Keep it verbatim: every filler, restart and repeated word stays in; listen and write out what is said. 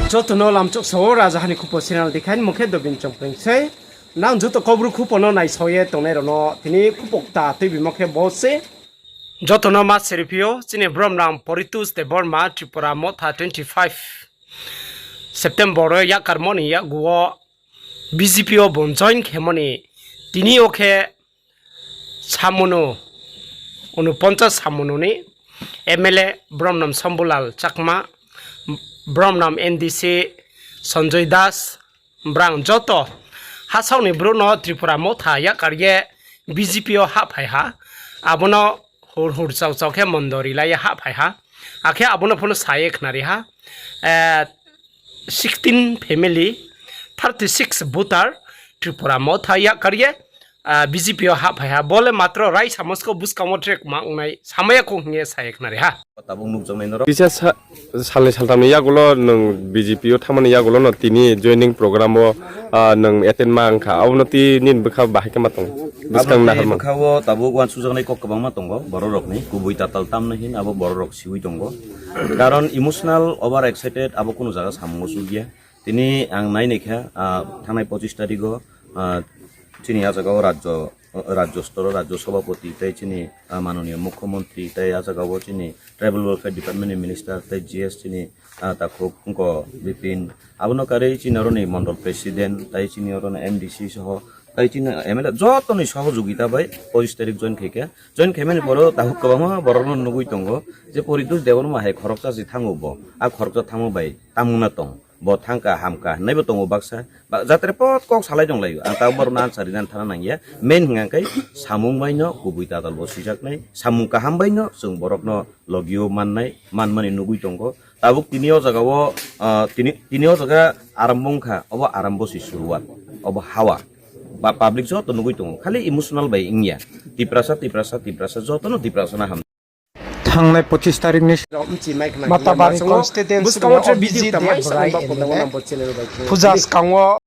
Joto no lamchok sao, Rajaha ni Khupo channel dikhaini mung khe Dobin Chongpreng sei. Nang joto Kaubru khupo no naisao ye tongnai rao no tini khupo kta tuibimo khe bo se. Joto no ma seriphi ou, chini Bromnam Poritos Debbarma Tripura Motha twenty five September o yakarmo ni yakgu wo B J P o bung join khemo ni tini yo khe samunu, unuponchas samunu ni M L A Bromnam Sambulal Chakma, Bromnam M D C Sanjoy Das, brang joto hasaoh ni brouh no Tripura Motha yakar ye B J P o hahphai ha, abo no hur hur chau chau khe mondori lai ye hahphai ha, akhe abo no pho no sa ye khnari ha. sixteen family, thirty six voter Tripura Motha yakar ye B J P o hahphai ha, bo le matro raisa mosko buskang wo tre kma ongnai samai ya khou hing ye sa ye khnari ha. Tabuk nukjaknai norok. Kisa sa-, salnoi saltham ni yagulo nwng B J P o thanngmani yagulo no tini joining program o nwng attend ma wngkha, abo no tini bwkha bahai khe ma tong? Buskang naharma bwkha o tabuk uansujaknai kok kwbangma tongo, borok rokni kubui tatal tamno hin abo borok rok siwi tongo. Karon emotional, over excited, abo kunu jaga samung o chukya. Tini ang nainai kha, thangnai pochis tarik o chini a jaga o rajyo, rajyo stor o rajyo sobhapoti tei chini manoniyo mukhyamantri tei a jaga o chini tribal welfare department ni minister tei G S chini takhuk wngko Bipin, abo no karwi chini aro ni mondol president tei chini aro ni M D C soho tei chini M L A joto ni sohojogita bai pochis tarik join khai kha. Join khaimani poro takhuk kwbangma borok no nugwi tongo je Poritos Debbarma hai khoroksa se thango bo, a khoroksa thango bai tamungna tong. Bo thangka hamka hinwi bo tongo baksa. Jatre pot kok salai tonglai o. Ang tabuk borok no answer rina thana nangya. Main hwnka khe samung bai no kubui tatal bo sijaknai. Samung kaham bai no chwng borok no logio mannai, manmani nugwi tongo. Tabuk tini o jaga o, tini o jaga arambo wngkha, obo arambo se suruat, obo hawa. Ba public joto nugwi tongo. Khali emotional bai wngya. Tiprasa, Tiprasa, Tiprasa, joto no Tiprasa no ham. Thangnai pochis tarik ni Matabari constituency ni Abhijit Debrai M L A puja skang o